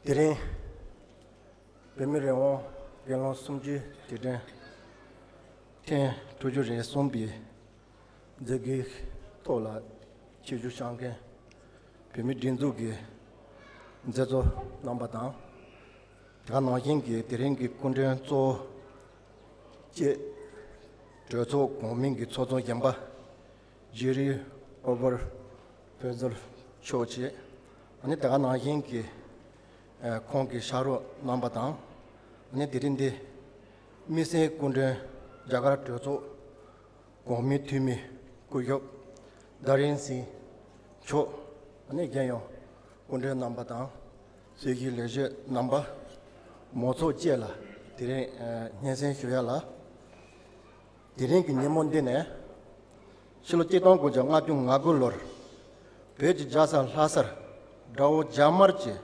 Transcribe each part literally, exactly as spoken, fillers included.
དེ་རིང་བོད་མི་རང་དབང་སྒེར་ལངས་གསུམ་བཅུའི་དུས་དྲན་ཐེངས་དྲུག་ཅུ་རེ་གསུམ་པའི་མཛད་སྒོའི་ཐོག་ལ་ཆིབས་བསྒྱུར་བསྐྱངས་མཁན་བོད་མིའི་སྒྲིག་འཛུགས་ཀྱི་མཛད་གཙོ་རྣམ་པ་དང་། དེ་ག་ནང་བཞིན་གྱི་དེ་རིང་གི་སྐུ་མགྲོན་གཙོ་བོ་བཅས་གྲོས་ཚོགས་གོང་མིང་གི་ཚོགས་གཙོ་གཞོན་པ་ཇེ་རི་ཨོ་བར་བྷེ་ཟལ་མཆོག་བཅས། ཨ་ནི་དེ་ག་ནང་བཞིན་གྱི་ཨ་ཁོང་གི་ཕྱག་རོགས་རྣམ་པ་དང་། ཨ་ནི་དེ་རིང་འདི་དམིགས་བསལ་སྐུ་མགྲོན་རྒྱ་གར་གྲོས་ཚོགས་གོང་མའི་འཐུས་མི་སྐུ་ཞབས་དཱ་རིན་སིང་མཆོག་ཨ་ནི་རྒྱལ་ཡོངས་སྐུ་མགྲོན་རྣམ་པ་དང་། སྲིད་ཞུའི་ལས་བྱེད་རྣམ་པ། མང་ཚོགས་བཅས་ལ་དེ་རིང་ཨ་སྙན་སེང་ཞུ་ཡ་ལ། དེ་རིང་གི་ཉིན་མོ་འདི་ནས་ཕྱི་ལོ་གཅིག་སྟོང་དགུ་བརྒྱ་ལྔ་བཅུ་ང་དགུ་ལོར་བོད་ཀྱི་རྒྱལ་ས་ལྷ་སར་དགྲ་བོ་རྒྱ་དམར་གྱིས་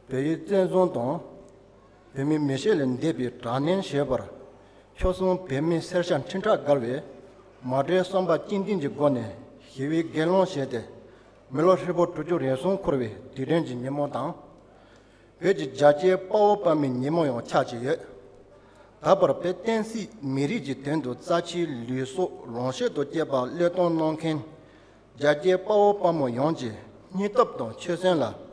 བོད་ཡུལ་བཙན་བཟུང་དང་། བོད་མིའི་མི་གཤིས་ལས་འདས་པའི་དྲག་གནོན་བྱས་པར་ཆོལ་གསུམ་བོད་མིའི་སེར་སྐྱ་ཁྲིམས་ཁྲག་བརྒལ་བའི་མ་འདྲེས་བསམ་པ་གཅིག་མཐུན་གྱི་སྒོ་ནས་ཞི་བའི་སྒེར་ལངས་བྱས་ཏེ། མི་ལོ་ཧྲིལ་པོ་དྲུག་ཅུ་རེ་གསུམ་འཁོར་བའི་དུས་དྲན་གྱི་ཉིན་མོ་དང་། བོད་ཀྱི་རྒྱལ་གཅེས་དཔའ་བོ་དཔའ་མོའི་ཉིན་མོ་ཡང་ཆགས་ཀྱི་ཡོད། ད་བར་བོད་བསྟན་སྲིད་མི་རིགས་ཀྱི་དོན་དུ་རྩ་ཆེའི་ལུས་སྲོག་ལོངས་སྤྱོད་དུ་བསྐྱེད་པར་བློས་གཏོང་གནང་མཁན་རྒྱལ་གཅེས་དཔའ་བོ་དཔའ་མོ་ཡོངས་ཀྱི་སྙིང་སྟོབས་དང་ཆོད་སེམས་ལ་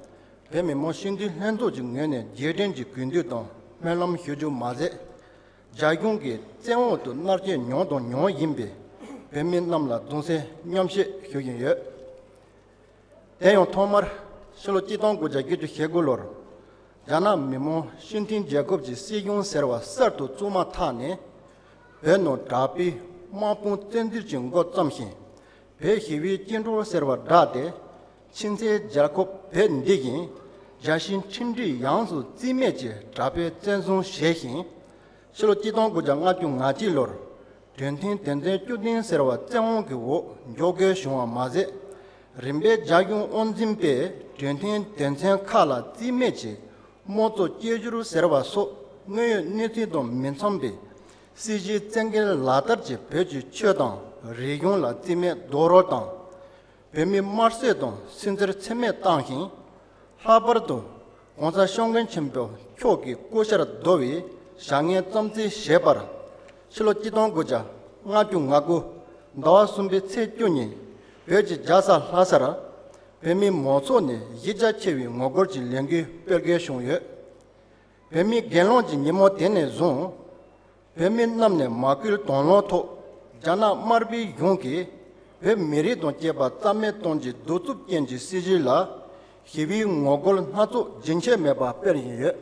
བོད་མི་མང་སྤྱི་འཐུས་ལྷན་ཚོགས་ཀྱི་ངོས་ནས་རྗེས་དྲན་གྱི་གུས་འདུད་དང་སྨོན་ལམ་ཞུ་རྒྱུ་མ་ཟད། རྒྱ་གཞུང་གི་བཙན་འོག་ཏུ་མནར་གཅོད་མྱངས་དང་མྱོང་བཞིན་པའི་བོད་མི་རྣམས་ལ་གདུང་སེམས་མཉམ་སྐྱེད་ཞུ་བཞིན་ཡོད། དེ་ཡང་ཐོག་མར་ཕྱི་ལོ་གཅིག་སྟོང་དགུ་བརྒྱ་བརྒྱད་ཅུ་ཞེ་དགུ་ལོར་རྒྱ་ནག་མི་དམངས་སྤྱི་མཐུན་རྒྱལ་ཁབ་ཀྱི་སྲིད་གཞུང་ཟེར་བ་གསར་དུ་བཙུགས་མ་ཐག་ནས་བོད་ནང་དྲག་པོའི་དམག་དཔུང་བཙན་འཛུལ་གྱི་འགོ་བརྩམས་ཤིང་། བོད་ཞི་བའི་སྐྱིད་འགྲོ་ཟེར་བ་བསྒྲགས་ཏེ། ཕྱི་མཚན་རྒྱལ་ཁབ་བོད་འདི་བཞིན་རྒྱལ་སྤྱིའི་ཁྲིམས་སྒྲིག་ཡོངས་སུ་རྩིས་མེད་ཀྱིས་དྲག་པོས་བཙན་བཟུང་བྱས་ཤིང་། ཕྱི་ལོ་གཅིག་སྟོང་དགུ་བརྒྱ་ལྔ་བཅུ་ང་གཅིག་ལོར་གྲོས་མཐུན་དོན་ཚན་བཅུ་བདུན་ཟེར་བ་བཙན་དབང་གི་འོག་འཇོག་དགོས་བྱུང་བ་མ་ཟད། རིམ་པས་རྒྱ་གཞུང་དབང་འཛིན་པས་གྲོས་མཐུན་དོན་ཚན་ཁག་ལ་རྩིས་མེད་ཀྱིས་དམངས་གཙོ་བསྐྱར་བསྒྱུར་ཟེར་བ་སོགས་དངོས་ཡོད་གནས་ཚུལ་དང་མི་འཚམ་པའི་སྲིད་བྱུས་བཙན་འགེལ་ལག་བསྟར་གྱིས་བོད་ཀྱི་ཆོས་དང་རིག་གཞུང་ལ་རྩིས་མེད་རྡོག་རོལ་དང་། བོད་མི་དམར་གསོད་དང་སུན་གཙེར་ཚད་མེད་བཏང་ཞིང་། ལྷག་པར་དུ་༸གོང་ས་༸སྐྱབས་མགོན་ཆེན་པོ་མཆོག་གི་སྐུ་ཕྱྭར་བསྡུ་བའི་བྱ་ངན་བརྩམས་རྩིས་བྱས་པར། ཕྱི་ལོ་གཅིག་སྟོང་དགུ་བརྒྱ་ལྔ་བཅུ་ང་དགུ་ཟླ་བ་གསུམ་པའི་ཚེས་བཅུ་ཉིན་བོད་ཀྱི་རྒྱལ་ས་ལྷ་སར་བོད་མི་མང་ཚོགས་ནས་གཞི་རྒྱ་ཆེ་བའི་ངོ་རྒོལ་གྱི་ལས་འགུལ་སྤེལ་དགོས་བྱུང་ཡོད། བོད་མིའི་སྒེར་ལངས་ཀྱི་ཉིན་མོ་དེ་ནས་བཟུང་། བོད་མི་རྣམས་ནས་མ་བསྐུལ་དང་ལེན་ཐོག་རྒྱ་ནག་དམར་པོའི་གཞུང་གིས་བོད་མི་རིགས་དང་བཅས་པ་རྩ་མེད་གཏོང་རྒྱུའི་གདུག་རྩུབ་ཅན་གྱི་སྲིད་བྱུས་ལ་ཞི་བའི་ངོ་རྒོལ་སྣ་ཚོགས་རྒྱུན་ཆད་མེད་པར་སྤེལ་བཞིན་ཡོད།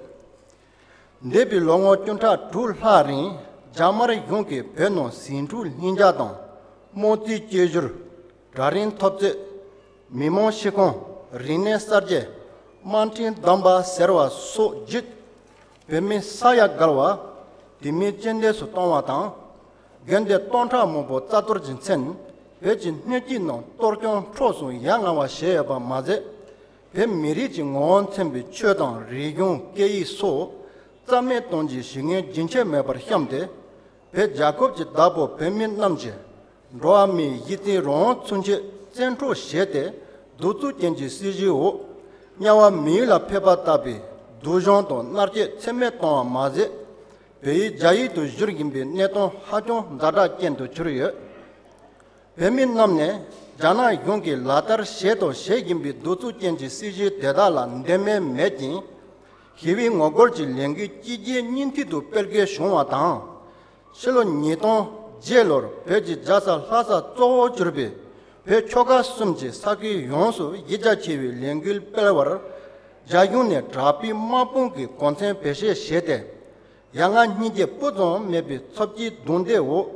འདས་པའི་ལོ་ངོ་བཅུ་ཕྲག་དྲུག་ལྷག་རིང་རྒྱ་དམར་གཞུང་གིས་བོད་ནང་ཟིང་འཁྲུག་ལྷིང་འཇགས་དང་དམངས་གཙོའི་བཅོས་བསྒྱུར། དྲག་རིམ་འཐབ་རྩོད། མི་མང་ཤི་ཁོངས། རིག་གནས་གསར་བརྗེ། དམངས་ཁྲིམས་བསྡམས་པ་ཟེར་བ་སོགས་བརྒྱུད། བོད་མི་ས་ཡ་བརྒལ་བ་དུས་མིན་རྐྱེན་འདས་སུ་བཏང་བ་དང་། དགོན་སྡེ་སྟོང་ཕྲག་མང་པོ་རྩ་གཏོར་གྱིས་མཚོན། བོད་ཀྱི་སྣོད་བཅུད་རྣམས་གཏོར་སྐྱོན་འཕྲོག་བསྲུང་ཡ་ང་བ་བྱས་ཡོད་པ་མ་ཟད། བོད་མི་རིགས་ཀྱི་ངོ་བོ་མཚོན་པའི་ཆོས་དང་རིག་གཞུང་སྐད་ཡིག་སོགས་རྩ་མེད་གཏོང་རྒྱུའི་ཞི་བའི་རྒྱུན་ཆད་མེད་པར་བཤམས་ཏེ། བོད་རྒྱལ་ཁབ་ཀྱི་བདག་པོ་བོད་མི་རྣམས་ཀྱིས་འགྲོ་བ་མིའི་གཞི་རྩའི་རང་དབང་ཚུན་ཆད་བཙན་འཕྲོག་བྱས་ཏེ། གདུག་རྩུབ་ཅན་གྱི་སྲིད་བྱུས་འོག་དམྱལ་བ་མི་ཡུལ་ལ་ཕེབས་པ་ལྟ་བུའི་སྡུག་སྦྱོང་དང་མནར་གཅོད་ཚད་མེད་བཏང་བ་མ་ཟད། བོད་ཡིག་རྒྱ་ཡིག་ཏུ་བསྒྱུར་བཞིན་པའི་གནས་སྟངས་ཧ་ཅང་ཛ་དྲག་ཅན་དུ་གྱུར་ཡོད། བོད་མི་རྣམས་ནས་རྒྱ་ནག་གཞུང་གིས་ལག་བསྟར་བྱས་དང་བྱེད་བཞིན་པའི་གདུག་རྩུབ་ཅན་གྱི་སྲིད་བྱུས་དེ་དག་ལ་འདོད་མོས་མེད་ཅིང་། ཞི་བའི་ངོ་རྒོལ་གྱི་ལས་འགུལ་ཅི་རྒྱས་སྙིང་ཐིག་ཏུ་སྤེལ་དགོས་བྱུང་བ་དང་། ཕྱི་ལོ་ཉིས་སྟོང་བརྒྱད་ལོར་བོད་ཀྱི་རྒྱལ་ས་ལྷ་ས་གཙོ་བོར་གྱུར་པའི་བོད་ཆོལ་ཁ་གསུམ་གྱི་ས་ཁུལ་ཡོངས་སུ་གཞི་རྒྱ་ཆེ་བའི་ལས་འགུལ་སྤེལ་བར། རྒྱ་གཞུང་ནས་དྲག་པོའི་དམག་དཔུང་གིས་གོ་མཚོན་བེད་སྤྱོད་བྱས་ཏེ། ཡ་ང་སྙིང་རྗེ་སྤུ་ཙམ་མེད་པའི་ཚབས་ཆེའི་རྡུང་རྡེག་འོག་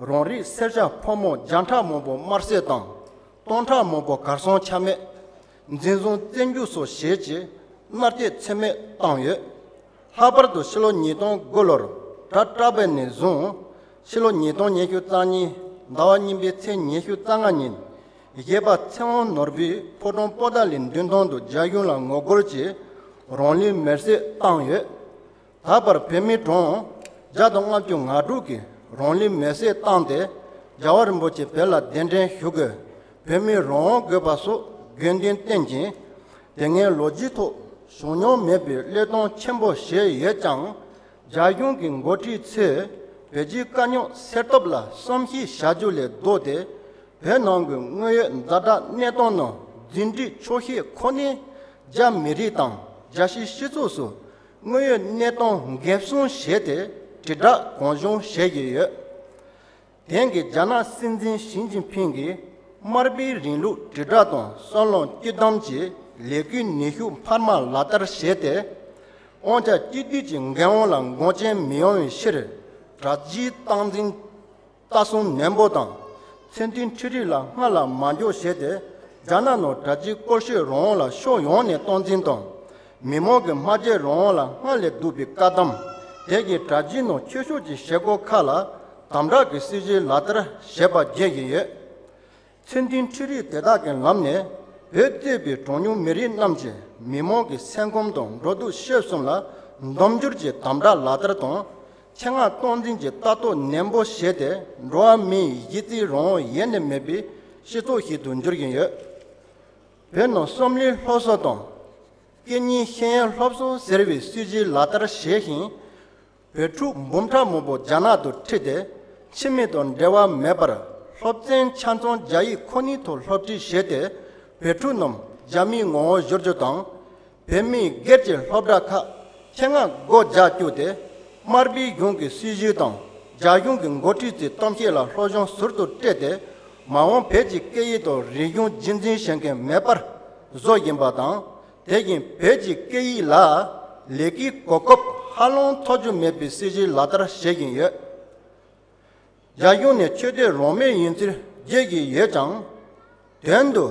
རང་རིགས་སེར་སྐྱ་ཕོ་མོ་བརྒྱ་ཕྲག་མང་པོ་དམར་གསོད་དང་། སྟོང་ཕྲག་མང་པོ་གར་སོང་ཆ་མེད། འཛིན་བཟུང་བཙོན་འཇུག་སོགས་བྱས་རྗེས་མནར་གཅོད་ཚད་མེད་བཏང་ཡོད། ལྷག་པར་དུ་ཕྱི་ལོ་ཉིས་སྟོང་དགུ་ལོར་གྲ་སྒྲིག་པ་ནས་བཟུང་། ཕྱི་ལོ་ཉིས་སྟོང་ཉི་ཤུ་རྩ་གཉིས་ཟླ་བ་གཉིས་པའི་ཚེས་ཉི་ཤུ་རྩ་ལྔ་ཉིན། གཞས་པ་ཚེ་དབང་ནོར་བུས་ཕོ་བྲང་པོ་ཏཱ་ལའི་མདུན་ཐང་དུ་རྒྱ་གཞུང་ལ་ངོ་རྒོལ་གྱིས་རང་ལུས་མེར་སྲེག་བཏང་ཡོད། ད་བར་བོད་མི་གྲངས་བརྒྱ་དང་ལྔ་བཅུ་ང་དྲུག་གིས་རང་ལུས་མེར་སྲེག་བཏང་སྟེ། རྒྱལ་བ་རིན་པོ་ཆེ་བོད་ལ་གདན་འདྲེན་ཞུ་དགོས། བོད་མིའི་རང་དབང་དགོས་པ་སོགས་དགོས་འདུན་བཏོན་ཅིང་། དེ་སྔའི་ལོ་རྒྱུས་ཐོག་ བྱུང་མྱོང་མེད་པའི་བློས་གཏོང་ཆེན་པོ་བྱས་ཡོད་ཀྱང་། རྒྱ་གཞུང་གི་འགོ་ཁྲིད་ཚོས་བོད་རྒྱའི་དཀའ་རྙོག་སེལ་ཐབས་ལ་བསམ་ཤེས་བྱ་རྒྱུ་ལས་ལྡོག་སྟེ། བོད་ནང་གི་དངོས་ཡོད་ཛ་དྲག་གནས་སྟངས་ནང་འཛིན་གྲྭའི་ཆོག་ཤེས་ཁོ་ནས་རྒྱ་མི་རིགས་དང་རྒྱལ་སྤྱིའི་སྤྱི་ཚོགས་སུ་དངོས་ཡོད་གནས་སྟངས་འགེབས་སྲུང་བྱས་ཏེ། དྲིལ་བསྒྲགས་གང་བྱུང་བྱེད་ཀྱི་ཡོད། དེང་གི་རྒྱ་ནག་སྲིད་འཛིན་ཞི་ཅིན་ཕིང་གིས་དམར་པོའི་རིང་ལུགས་དྲིལ་བསྒྲགས་དང་གསར་ལམ་བཅུད་བསྡོམས་ཀྱི་ལས་འགུལ་ནུས་ཤུགས་འཕར་མ་ལག་བསྟར་བྱས་ཏེ། དབང་ཆ་གཅིག་སྡུད་ཀྱི་འགན་དབང་ལ་འགངས་ཆེན་མི་ཡོང་བའི་ཕྱིར། དྲ་རྒྱའི་སྟངས་འཛིན་ལྟ་སྲུང་ནན་པོ་དང་། མཚན་མཐུན་འཕྲུལ་རིག་ལ་སྔར་ལ་མ་འཇོག་བྱས་ཏེ། རྒྱ་ནག་ནང་དྲ་རྒྱའི་སྐོར་སྐྱོད་རང་དབང་ལ་ཕྱོགས་ཡོངས་ནས་སྟངས་འཛིན་དང་། མི་མང་གི་སྨྲ་བརྗོད་རང་དབང་ལ་སྔར་ལས་སྡུག་པའི་བཀག་སྡོམ། དེ་གའི་དྲ་རྒྱའི་ནང་ཆོས་ཕྱོགས་ཀྱི་བྱེད་སྒོ་ཁག་ལ་དམ་དྲག་གི་སྲིད་བྱུས་ལག་བསྟར་བྱས་པ་བརྗོད་བཞིན་ཡོད། མཚན་མཐུན་འཕྲུལ་རིག་དེ་དག་གི་ལམ་ནས་བོད་གཙོས་པའི་གྲངས་ཉུང་མི་རིགས་རྣམས་ཀྱི་མི་མང་གི་སེམས་ཁམས་དང་འགྲོ་འདུག་སྤྱོད་གསུམ་ལ་འདུམ་འགྱུར་གྱི་དམ་དྲག་ལག་བསྟར་དང་། ཆེད་མངགས་སྟངས་འཛིན་གྱི་ལྟ་རྟོག་ནན་པོ་བྱས་ཏེ། འགྲོ་བ་མིའི་གཞི་རྩའི་རང་དབང་ཡེ་ནས་མེད་པའི་སྤྱི་ཚོགས་ཤིག་ཏུ་འགྱུར་བཞིན་ཡོད། བོད་ནང་བསམ་བློའི་སློབ་གསོ་དང་། སྐད་གཉིས་ཤེས་ཡོན་སློབ་གསོ་ཟེར་བའི་སྲིད་བྱུས་ལག་བསྟར་བྱས་ཤིང་། བོད་ཕྲུག་འབུམ་ཕྲག་མང་པོ་རྒྱ་ནག་ཏུ་ཁྲིད་དེ། ཕྱི་མི་དང་འབྲེལ་བ་མེད་པར་སློབ་ཚན་ཆ་ཚང་རྒྱ་ཡིག་ཁོ་ནའི་ཐོག་སློབ་ཁྲིད་བྱས་ཏེ། བོད་ཕྲུག་རྣམས་རྒྱ་མིའི་ངོ་བོར་བསྒྱུར་རྒྱུ་དང་། བོད་མིའི་སྒེར་གྱི་སློབ་གྲྭ་ཁག་ཆེད་མངགས་སྒོ་རྒྱག་བཅུག་སྟེ། དམར་པོའི་གཞུང་གི་སྲིད་བྱུས་དང་རྒྱ་གཞུང་གི་འགོ་ཁྲིད་ཚོའི་གཏམ་བཤད་ལ་སློབ་སྦྱོང་ཟུར་དུ་སྤྲད་དེ། མ་འོངས་བོད་ཀྱི་སྐད་ཡིག་དང་རིག་གཞུང་རྒྱུན་འཛིན་བྱེད་མཁན་མེད་པར་བཟོ་བཞིན་པ་དང་། དེ་བཞིན་བོད་ཀྱི་སྐད་ཡིག་ལ་ལས་ཀའི་གོ་སྐབས་ཧ་ལམ་ཐོབ་རྒྱུ་མེད་པའི་སྲིད་བྱུས་ལག་བསྟར་བྱེད་བཞིན་ཡོད། རྒྱ་གཞུང་ནས་ཆོས་དད་རང་མོས་ཡིན་ཚུལ་བརྗོད་ཀྱི་ཡོད་ཀྱང་། དོན་དུ་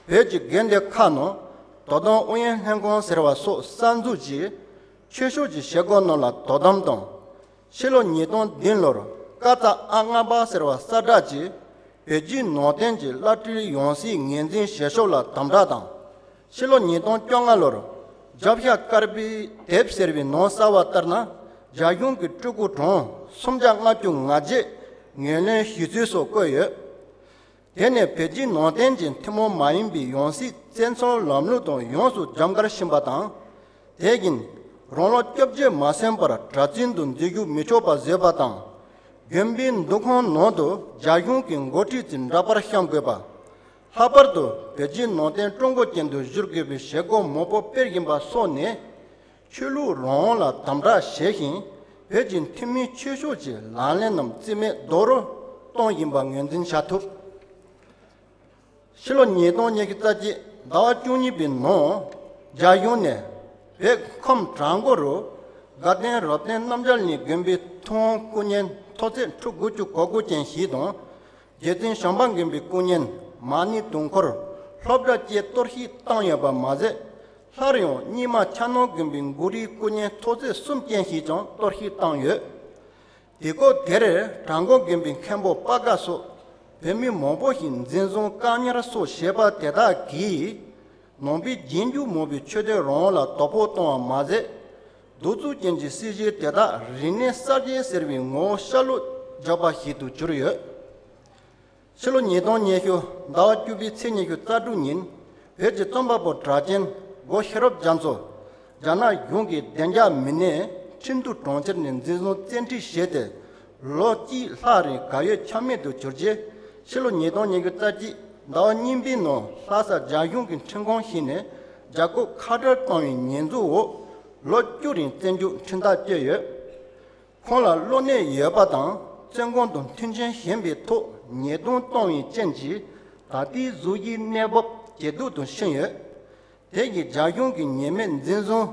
བོད་ཀྱི་དགོན་སྡེ་ཁག་ནང་དོ་དམ་ཨུ་ཡོན་ལྷན་ཁང་ཟེར་བ་སོགས་གསར་འཛུགས་ཀྱིས་ཆོས་ཕྱོགས་ཀྱི་བྱེད་སྒོ་རྣམས་ལ་དོ་དམ་དང་། ཕྱི་ལོ་ཉིས་སྟོང་བདུན་ལོར་ཀ་ཙ་ཨ་ལྔ་པ་ཟེར་བ་གསལ་བསྒྲགས་ཀྱིས་བོད་བརྒྱུད་ནང་བསྟན་གྱི་བླ་སྤྲུལ་ཡང་སྲིད་ངོས་འཛིན་བྱེད་ཕྱོགས་ལ་དམ་དྲག་དང་། ཕྱི་ལོ་ཉིས་སྟོང་བཅོ་ལྔ་ལོར་རྒྱབ་ཤ་དཀར་པོའི་དེབ་ཟེར་བའི་ནང་གསལ་བ་ལྟར་ན། རྒྱ་གཞུང་གི་སྤྲུལ་སྐུ་གྲངས་སུམ་བརྒྱ་ལྔ་བཅུ་ང་བརྒྱད་ངོས་ལེན་ཞུས་ཚུལ་སོགས་བཀོད་ཡོད། དེ་ནས་བོད་བརྒྱུད་ནང་བསྟན་གྱི་ཐུན་མོང་མ་ཡིན་པའི་ཡང་སྲིད་བཙན་འཛུལ་ལམ་ལུགས་དང་ཡོངས་སུ་འཇམ་དཀར་ཕྱིན་པ་དང་། དེ་བཞིན་རང་ལོ་བཅོ་བརྒྱད་མ་སོན་པར་གྲྭ་བཙུན་དུ་འཛུལ་ཞུགས་མི་ཆོག་པ་བཟོས་པ་དང་། དགོན་པའི་འདུ་ཁང་ནང་དུ་རྒྱ་གཞུང་གི་འགོ་ཁྲིད་ཚོའི་འདྲ་པར་བཤམས་དགོས་པ། ལྷག་པར་དུ་བོད་བརྒྱུད་ནང་བསྟན་ཀྲུང་གོ་ཅན་དུ་བསྒྱུར་དགོས་པའི་བྱེད་སྒོ་མང་པོ་སྤེལ་བཞིན་པ་སོགས་ནས། ཆོས་ལུགས་རང་དབང་ལ་དམ་དྲག་བྱས་ཤིང་། བོད་ཀྱི་ཐུན་མིན་ཆོས་ཕྱོགས་ཀྱི་ལག་ལེན་རྣམས་རྩིས་མེད་རྡོག་རོལ་གཏོང་བཞིན་པ་ངོས་འཛིན་བྱ་ཐུབ། ཕྱི་ལོ་ཉིས་སྟོང་ཉི་ཤུ་རྩ་གཅིག་ཟླ་བ་བཅུ་གཉིས་པའི་ནང་རྒྱ་གཞུང་ནས་བོད་ཁམས་བྲག་འགོ་རུ་དགའ་ལྡན་རབ་བརྟན་རྣམ་རྒྱལ་གླིང་དགོན་པའི་ཐུན་དབང་སྐུ་བརྙན་མཐོ་ཚད་ཁྲི་དགུ་བཅུ་གོ་དགུ་ཅན་ཞིག་དང་། རྗེ་བཙུན་བྱམས་པ་མགོན་པོའི་སྐུ་བརྙན་མ་ཎི་དུང་འཁོར་སློབ་གྲྭ་བཅས་གཏོར་བཤིག་བཏང་ཡོད་པ་མ་ཟད། སླར་ཡང་རྙིང་མ་ཕྱག་ན་མགོན་པོའི་མགོ་རིལ་སྐུ་བརྙན་མཐོ་ཚད་གསུམ་ཅན་ཞིག་ཀྱང་གཏོར་བཤིག་བཏང་ཡོད། དུས་སྐབས་དེར་བྲག་འགོ་དགོན་པའི་མཁན་པོ་པ་དགའ་སོགས་བོད་མི་མང་པོ་ཞིག་འཛིན་བཟུང་བཀག་ཉར་སོགས་བྱས་པ་དེ་དག་གིས། ནང་པའི་རྗེས་འཇུག་མང་པོའི་ཆོས་དད་རང་དབང་ལ་དོ་ཕོག་བཏང་བ་མ་ཟད། གདུག་རྩུབ་ཅན་གྱི་སྲིད་བྱུས་དེ་དག་རིག་གནས་གསར་བརྗེ་ཟེར་བའི་ངོ་བོ་ཤ་ལོག་རྒྱག་པ་ཞིག་ཏུ་གྱུར་ཡོད། ཕྱི་ལོ་ཉིས་སྟོང་ཉི་ཤུ་ཟླ་བ་བཅུ་པའི་ཚེས་ཉི་ཤུ་རྩ་དྲུག་ཉིན། བོད་ཀྱི་རྩོམ་པ་པོ་གྲགས་ཅན་སྒོ་ཤེས་རབ་རྒྱ་མཚོ། རྒྱ་ནག་གཞུང་གི་བདེ་འཇགས་མི་སྣས་ཁྲིན་ཏུའུ་གྲོང་ཁྱེར་ནས་འཛིན་བཟུང་བཙན་ཁྲིད་བྱས་ཏེ། ལོ་གཅིག་ལྷག་རིང་གར་ཡོད་ཆ་མེད་དུ་གྱུར་རྗེས། ཕྱི་ལོ་ཉིས་སྟོང་ཉི་ཤུ་རྩ་གཅིག་ཟླ་བ་གཉིས་པའི་ནང་ལྷ་ས་རྒྱ་གཞུང་གི་ཁྲིམས་ཁང་ཞིག་ནས་རྒྱ་སྐོར་ཁ་བྲལ་བཏང་བའི་ཉེས་འཛུགས་འོག་ལོ་བཅུ་རིང་བཙོན་འཇུག་ཁྲིམས་ཐག་བཅད་ཡོད། ཁོང་ལ་གློ་ནད་ཡོད་པ་དང་བཙོན་ཁང་དུ་མཐུན་རྐྱེན་ཞན་པའི་ཐོག་ཉེས་རྡུང་བཏང་བའི་རྐྱེན་གྱིས་ད་ལྟའི་གཟུགས་གཞིའི་གནས་བབ་ཇེ་སྡུག་ཏུ་ཕྱིན་ཡོད། དེ་ཡིས་རྒྱ་གཞུང་གིས་ཉེས་མེད་འཛིན་བཟུང་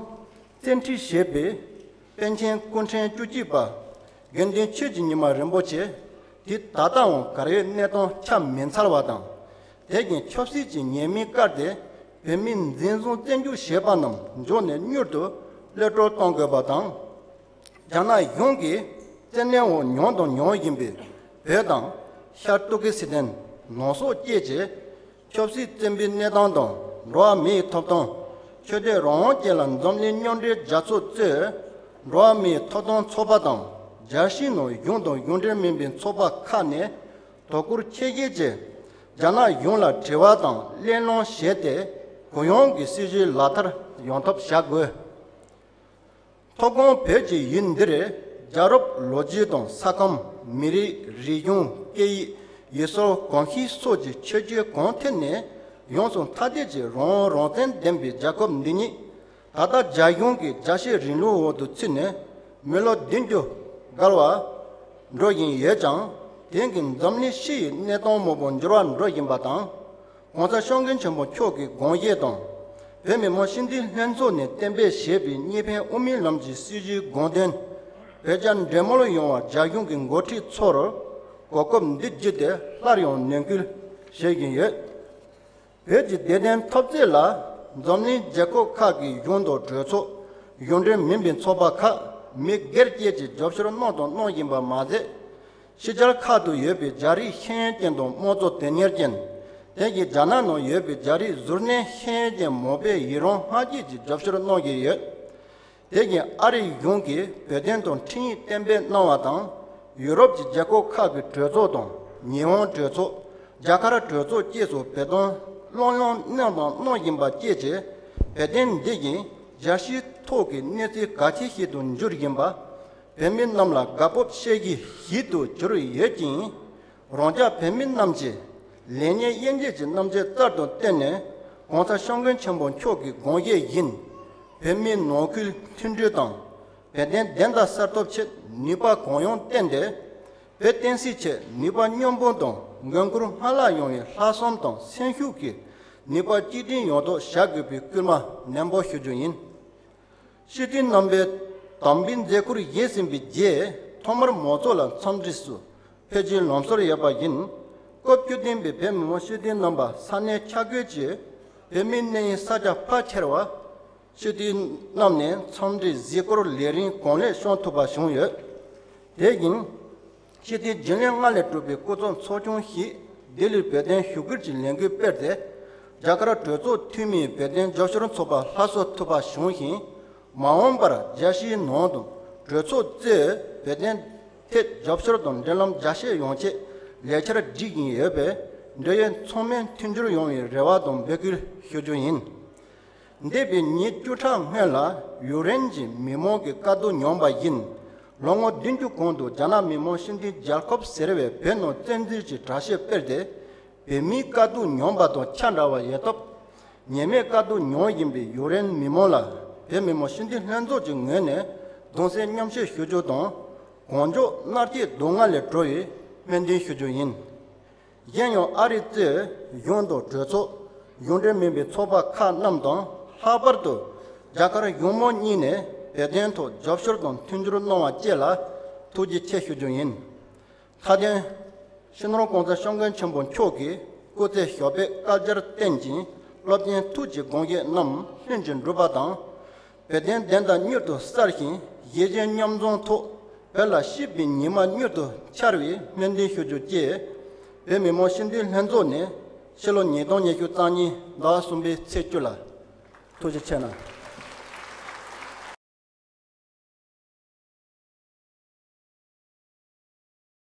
བཙན་ཁྲིད་བྱས་པའི་པཎ་ཆེན་སྐུ་ཕྲེང་བཅུ་གཅིག་པ་དགེ་འདུན་ཆོས་ཀྱི་ཉི་མ་རིན་པོ་ཆེ་དེ་ད་ལྟའང་གར་ཡོད་གནས་སྟངས་ཆ་མི་འཚལ་བ་དང་། དེ་བཞིན་ཆབ་སྲིད་ཀྱི་ཉེས་མིང་བཀལ་ཏེ་བོད་མི་འཛིན་བཟུང་བཙོན་འཇུག་བྱས་པ་རྣམས་མགྱོགས་ནས་མྱུར་དུ་གློད་བཀྲོལ་གཏོང་དགོས་པ་དང་། རྒྱ་ནག་གཞུང་གིས་བཙན་གནོན་འོག་མྱོང་དང་མྱོང་བཞིན་པའི་བོད་དང་ཤར་ཏུར་ཀི་སི་ཐན། ནང་སོག་བཅས་ཀྱི་ཆབ་སྲིད་བཙོན་པའི་གནས་སྟངས་དང་འགྲོ་བ་མིའི་ཐོབ་ཐང་། ཆོས་དད་རང་དབང་བཅས་ལ་འཛམ་གླིང་མཉམ་འབྲེལ་རྒྱལ་ཚོགས་གཙོས་འགྲོ་བ་མིའི་ཐོབ་ཐང་ཚོགས་པ་དང་རྒྱལ་སྤྱིའི་ནང་གཞུང་དང་གཞུང་འབྲེལ་མིན་པའི་ཚོགས་པ་ཁག་ནས། དོ་ཁུར་ཆེ་བཞེས་ཀྱིས་རྒྱ་ནག་གཞུང་ལ་དྲི་བ་དང་གླེང་སློང་བྱས་ཏེ། གུ་ཡངས་ཀྱི་སྲིད་བྱུས་ལག་བསྟར་ ཡོང་ཐབས་བྱ་དགོས། མཐོ་སྒང་བོད་ཀྱི་ཡུལ་འདིར་རྒྱལ་རབས་ལོ་རྒྱུས་དང་ས་ཁམས། མི་རིགས། རིག་གཞུང་། སྐད་ཡིག། ཡུལ་སྲོལ། གོམས་གཤིས་སོགས་ཀྱི་ཆོས་བརྒྱུད་གང་ཐད་ནས་ཡོངས་སུ་ཐ་དད་ཀྱི་རང་དབང་རང་བཙན་ལྡན་པའི་རྒྱལ་ཁབ་འདི་ཉིད། ད་ལྟ་རྒྱ་གཞུང་གི་རྒྱལ་བཤད་རིང་ལུགས་འོག་ཏུ་ཚུད་ནས་མི་ལོ་བདུན་ཅུ་བརྒལ་བ་འགྲོ་བཞིན་ཡོད་ཀྱང་། དེང་གི་འཛམ་གླིང་སྤྱི་ཡི་གནས་སྟངས་མང་པོ་འགྱུར་བ་འགྲོ་བཞིན་པ་དང་། ༸གོང་ས་༸སྐྱབས་མགོན་ཆེན་པོ་མཆོག་གི་དགོངས་བཞེད་དང་། བོད་མི་མང་སྤྱི་འཐུས་ལྷན་ཚོགས་ནས་གཏན་འབེབས་བྱས་པའི་གཉིས་ཕན་དབུ་མའི་ལམ་གྱི་སྲིད་བྱུས་དགོངས་དོན་བོད་རྒྱ་འབྲེལ་མོལ་ཡོང་བར་རྒྱ་གཞུང་གི་འགོ་ཁྲིད་ཚོར་གོ་སྐབས་འདི་བརྒྱུད་དེ་སླར་ཡང་ནན་སྐུལ་བྱེད་བཞིན་ཡོད། བོད་ཀྱི་བདེ་དོན་འཐབ་རྩོད་ལ་འཛམ་གླིང་རྒྱལ་ཁབ་ཁག་གི་གཞུང་དང་གྲོས་ཚོགས། གཞུང་འབྲེལ་མིན་པའི་ཚོགས་པ་ཁག་མི་སྒེར་བཅས་ཀྱིས་རྒྱབ་སྐྱོར་གནང་དང་གནང་བཞིན་པ་མ་ཟད། ཕྱི་རྒྱལ་ཁག་ཏུ་ཡོད་པའི་རྒྱ་རིགས་ཤེས་ཡོན་ཅན་དང་དམངས་གཙོ་དོན་གཉེར་ཅན། དེང་གི་རྒྱ་ནག་ནང་ཡོད་པའི་རྒྱ་རིགས་གཟུར་གནས་ཤེས་ཡོན་ཅན་མང་པོས་ཡི་རང་སྔ་རྗེས་ཀྱི་རྒྱབ་སྐྱོར་གནང་བཞིན་ཡོད། དེ་བཞིན་ཨ་རིའི་གཞུང་གིས་བོད་དོན་དང་འཕྲིན་ཡིག་གཏན་འབེབས་གནང་བ་དང་། ཡུ་རོབ་ཀྱི་རྒྱལ་ཁབ་ཁག་གི་གྲོས་ཚོགས་དང་ཉི་ཧོང་གྲོས་ཚོགས། རྒྱ་གར་གྲོས་ཚོགས་བཅས་སུ་བོད་དོན་སློབ་སྦྱོང་གནང་དང་གནང་བཞིན་པ་བཅས་ཀྱིས་བོད་དོན་འདི་བཞིན་རྒྱལ་སྤྱིའི་ཐོག་གི་གནས་ཚུལ་གལ་ཆེ་ཞིག་ཏུ་འགྱུར་བཞིན་པ། བོད་མི་རྣམས་ལ་དགའ་སྤོབས་བྱེད་ཀྱི་ཞིག་ཏུ་གྱུར་ཡོད་ཅིང་། རང་ཅག་བོད་མི་རྣམས་ཀྱིས་ལེགས་ཉེས་དབྱེ་འབྱེད་ཀྱི་རྣམ་དཔྱོད་རྩལ་དུ་བཏོན་ནས་༸གོང་ས་༸སྐྱབས་མགོན་ཆེན་པོ་མཆོག་གི་དགོངས་བཞེད་བཞིན་བོད་མིའི་ནང་ཁུལ་མཐུན་སྒྲིལ་དང་། བོད་དོན་བདེན་མཐའ་གསལ་ཐོབ་ཆེད་ནུས་པ་གང་ཡོང་བཏོན་ཏེ། བོད་བསྟན་སྲིད་ཆེད་ནུས་པ་མཉམ་སྤུངས་དང་འགན་འཁུར་སྔར་ལྷག་ཡོང་བའི་ལྷག་བསམ་དང་སེམས་ཤུགས་ཀྱིས་ནུས་པ་གཅིག་སྒྲིལ་ཡོང་ཐབས་བྱ་དགོས་པའི་སྐུལ་མ་ནན་པོ་ཞུ་རྒྱུ་ཡིན། སྤྱི་འཐུས་རྣམ་པས་དམ་པའི་མཛད་ཁུར་བཞེས་ཟིན་པའི་རྗེས་ཐོག་མར་མང་ཚོགས་ལ་འཚམས་འདྲི་སུ་ཕེབས་རྒྱུའི་ལམ་སྲོལ་ཡོད་པ་ཡིན། སྐབས་བཅུ་བདུན་པའི་བོད་མི་མང་སྤྱི་འཐུས་རྣམ་པ་ས་གནས་ཆ་བགོས་ཀྱིས་བོད་མིའི་གནས་ཡུལ་ས་ཆ་ཕལ་ཆེ་བར་སྤྱི་འཐུས་རྣམས་ནས་འཚམས་འདྲིའི་གཟིགས་སྐོར་ལས་རིམ་གང་ལེགས་བསྐྱངས་ཐུབ་པ་བྱུང་ཡོད། དེ་བཞིན། སྤྱི་འཐུས་རྒྱུན་ལས་ལྔ་ལས་གྲུབ་པའི་སྐུ་ཚབ་ཚོགས་ཆུང་ཞིག་ལྡི་ལིར་བོད་དོན་ཞུ་སྐུལ་གྱི་ལས་འགུལ་སྤེལ་ཏེ། རྒྱ་གར་གྲོས་ཚོགས་འཐུས་མིའི་བོད་དོན་རྒྱབ་སྐྱོར་ཚོགས་པ་ལྷ་གསོ་ཐུབ་པ་བྱུང་ཞིང་། མ་འོངས་པར་རྒྱལ་སྤྱིའི་ནང་དུ་གྲོས་ཚོགས་གཙོས་བོད་དོན་ཐད་རྒྱབ་སྐྱོར་དང་འབྲེལ་ལམ་རྒྱ་སྐྱེད་ཡོང་ཆེད་ལས་འཆར་སྒྲིག་བཞིན་ཡོད་པས། འབྲེལ་ཡོད་ཚང་མས་མཐུན་འགྱུར་ཡོང་བའི་རེ་བ་དང་འབོད་སྐུལ་ཞུ་རྒྱུ་ཡིན། འདས་པའི་ཉིན་བཅུ་ཕྲག་སྔོན་ལ་ཡུཀ་རེན་གྱི་མི་མང་གི་དཀའ་སྡུག་མྱངས་པ་བཞིན། ལོ་ངོ་བདུན་ཅུ་གོང་དུ་རྒྱ་ནག་མི་དམངས་སྤྱི་མཐུན་རྒྱལ་ཁབ་ཟེར་བས་བོད་ནང་བཙན་འཛུལ་གྱི་དྲག་ཤོས་སྤེལ་ཏེ། བོད་མིའི་དཀའ་སྡུག་མྱངས་པ་དང་ཆ་འདྲ་བ་ཡོད་སྟབས། ཉེས་མེད་དཀའ་སྡུག་མྱངས་བཞིན་པའི་ཡུཀ་རེན་མི་མང་ལ་བོད་མི་མང་སྤྱི་འཐུས་ལྷན་ཚོགས་ཀྱི་ངོས་ནས་གདུང་སེམས་མཉམ་སྐྱེད་ཞུ་རྒྱུ་དང་། གང་མགྱོགས་མནར་གཅོད་སྡུག་བསྔལ་ལས་གྲོལ་བའི་སྨོན་འདུན་ཞུ་རྒྱུ་ཡིན། གཞན་ཡང་ཨ་རི་གཙོས་གཞུང་དང་གྲོས་ཚོགས། གཞུང་འབྲེལ་མིན་པའི་ཚོགས་པ་ཁག་རྣམས་དང་། ལྷག་པར་དུ་རྒྱ་གར་གཞུང་མང་གཉིས་ནས་བོད་དོན་ཐོག་རྒྱབ་སྐྱོར་དང་མཐུན་འགྱུར་གནང་བ་བཅས་ལ་ཐུགས་རྗེ་ཆེ་ཞུ་རྒྱུ་ཡིན། མཐའ་དོན། སྤྱི་ནོར་༸གོང་ས་༸སྐྱབས་མགོན་ཆེན་པོ་མཆོག་གིས་སྐུ་ཚེ་ཞབས་པད་བསྐལ་བརྒྱར་བརྟན་ཅིང་། རླབས་ཆེན་ཐུགས་ཀྱི་དགོངས་བཞེད་རྣམས་ལྷུན་གྱིས་འགྲུབ་པ་དང་། བོད་དོན་བདེན་མཐའ་མྱུར་དུ་གསལ་ཞིང་། གཞིས་བྱེས་མཉམ་འཛོམས་ཐོག་བོད་ལ་སྐྱིད་པའི་ཉི་མ་མྱུར་དུ་འཆར་བའི་སྨོན་འདུན་ཞུ་རྒྱུ་བཅས། བོད་མི་མང་སྤྱི་འཐུས་ལྷན་ཚོགས་ནས་ཕྱི་ལོ་ཉིས་སྟོང་ཉི་ཤུ་རྩ་གཉིས་ཟླ་བ་གསུམ་པའི་ཚེས་བཅུ་ལ། ཐུགས་རྗེ་ཆེ་གནང་།